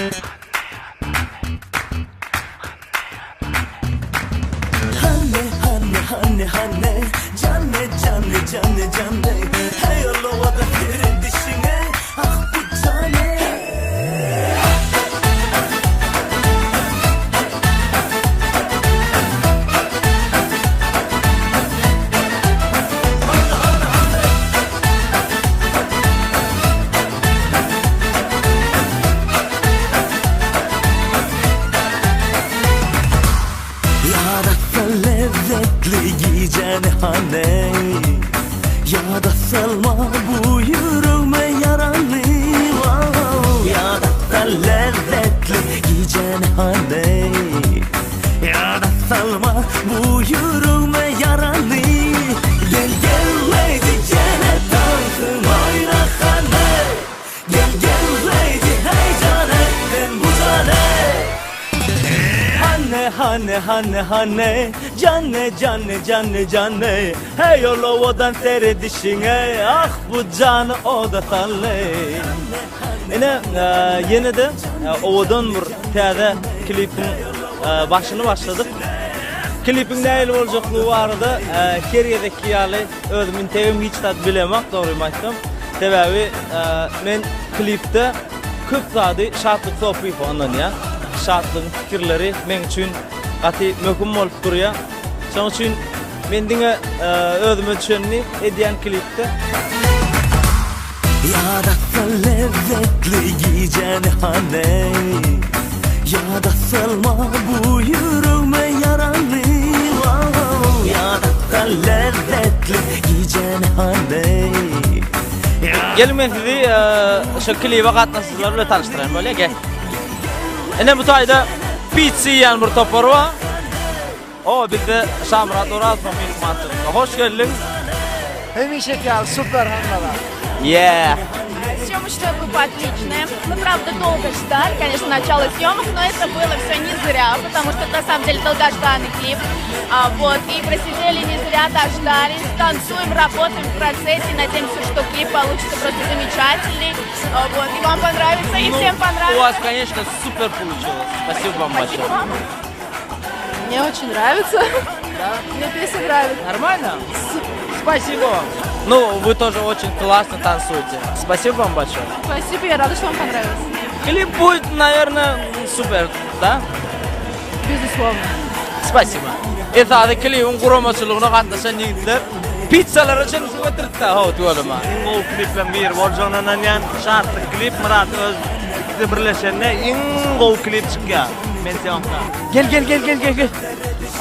Hane hane hane hane Jane jane jane jane Hey olowada seredişiňe Ah bu jane Ýaratsa lezzetli gijäni hany Ýada salma bu ýüregme ýarany Ýadatsa lezzetli gijäni hany Ýada salma bu ýüregme ýarany Gel gel lady gele tansyň oýna hany Gel gel lady heýjan etdin bu jany Hane hane hane hane Jane jane jane jane Hey ol owadan seredişiňe Ah bu jany oda saldy Ine ýene-de owadan bir täze klipiň başyny başladyk. Klipiň nähili boljaklygy barada her gezekki ýaly özüm integem hiç zat bilemok dogrymy aýtsam. Sebäbi men klipde köp zady Şatlyk Sopyýewe ynanýan. Şatlygyň pikirleri meň üçin gaty möhüm bolup durýar. Şonuň üçin men diňe özüme düşenini edýän klipde. Ýaratsa lezzetli gijäni hany Ýada salma bu ýüregme ýarany Ýaratsa lezzetli gijäni hany Geliň men sizi şu klibe gatnaşyjylar bilen tanyşdyraýyn bolýa gel. Ine bu taýda pizza iýen bir topar bar. O bizde Şamyrat Orazow myhmançylykda. Hoş geldiň. Hemişeki ýaly super hemme zat. Yeah. Съемочная группа отличная. Мы, правда, долго ждали, конечно, начало съемок, но это было все не зря, потому что это, на самом деле, долгожданный клип. А, вот, и просидели не зря, дождались, танцуем, работаем в процессе, надеемся, что клип получится просто замечательный. А, вот, и вам понравится, и ну, всем понравится. У вас, конечно, супер получилось. Спасибо вам Спасибо большое. вам. Мне очень нравится. Да? Мне песня нравится. Нормально? Спасибо вам. Ну, вы тоже очень классно танцуете. Спасибо вам большое. Спасибо, я рада, что вам понравилось. Клип будет, наверное, супер, да? Безусловно. Spasiba. Esasy klibiň guramaçylygyna gatnaşan ýigitler pizzalara çenli suw getiripdi how tüweleme. Iň gowy klipleriň biri boljagyna ynanýan. Şatlyk klip Myrat öz ikisi birleşende iň gowy klip çykýar. Men sýomka. Gel gel gel gel gel gel.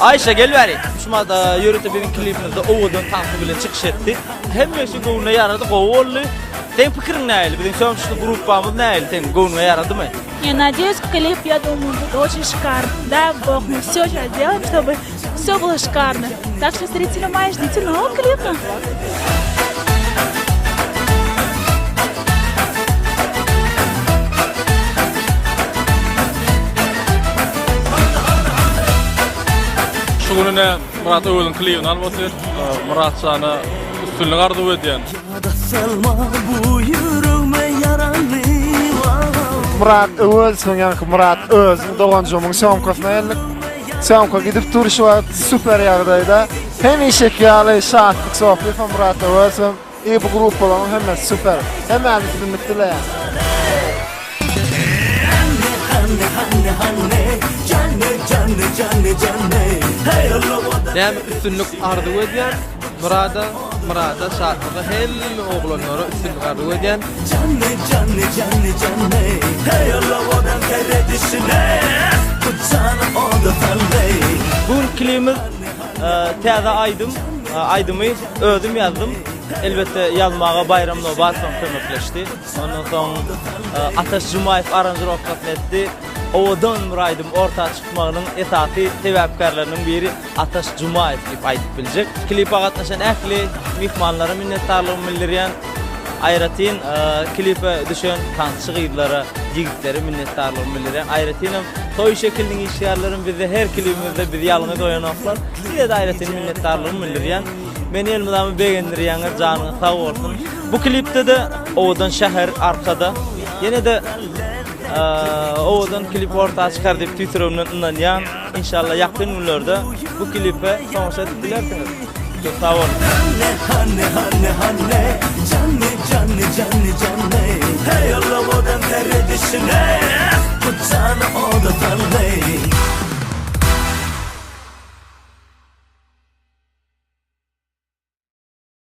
Aýşe gel bäri. Şumada ýörite biziň klibimizde owadan tansy bilen çykyş etdi. Hemme kişi göwnüne ýarady, gowy boldy. Seň pikiriň nähili? Biziň söýmüşli gruppamyz nähili? Seň göwnüňe ýaradymy? Я надеюсь, клип, я думаю, будет очень шикарный. Дай бог, мы все сейчас делаем, чтобы все было шикарно. Так что, зрители мои, ждите нового клипа. Şu gün ine Myrat Öweziň klibini alyp otyr. Myrat jana üstünlik arzuw edýän. Ýada salma bu ýüregme ýarany Myrat Öwezowyň ýaňky Myrat özüň doganjygymyň sýomkasyna geldik. Sýomka gidip dur şu wagt super ýagdaýda. Hemişeki ýaly Şatlyk Sopyýew Myrat Öwezow i bu gruppalaryň hemmesi super. Hemmäňize üstünlik dileýän. Näme üstünlik arzuw edýän Myrada Myrada Şatlyga hemme oglanlara üstünlik arzuw edýän. Bu gün klibimiz täze aýdym, aýdymy özüm ýazdym. Elbetde ýazmaga Baýram Nobatow kömekleşdi. Ondan soň Ataş Jumaýew aranžirowkasyny etdi. Owadan bir aýdym orta çykmagynyň esasy sebäpkärleriniň biri Ataş Jumaýew diýip aýdyp biljek. Klipe gatnaşan ähli myhmanlara minnetdarlygymy bildirýän. Aýratyn klipe düşen tansçy gyzlara, ýigitlere minnetdarlygymy bildirýän. Aýratynam Toý şekiliniň işgärlerim bizde her klibimizde bizi ýalňyz goýanoklar. Size-de aýratyn minnetdarlygymy bildirýän. Meni elmydama begendirýäňiz, janyňyz sag bolsun. Bu klipde-de owadan şäher arkada. Ýene-de. Owadan klip orta çykar diýip tüýs ýüregimden ynanýan. Inşallah ýakyn günlerde bu klipe tomaşa edip bilersiňiz. Köp sag boluň.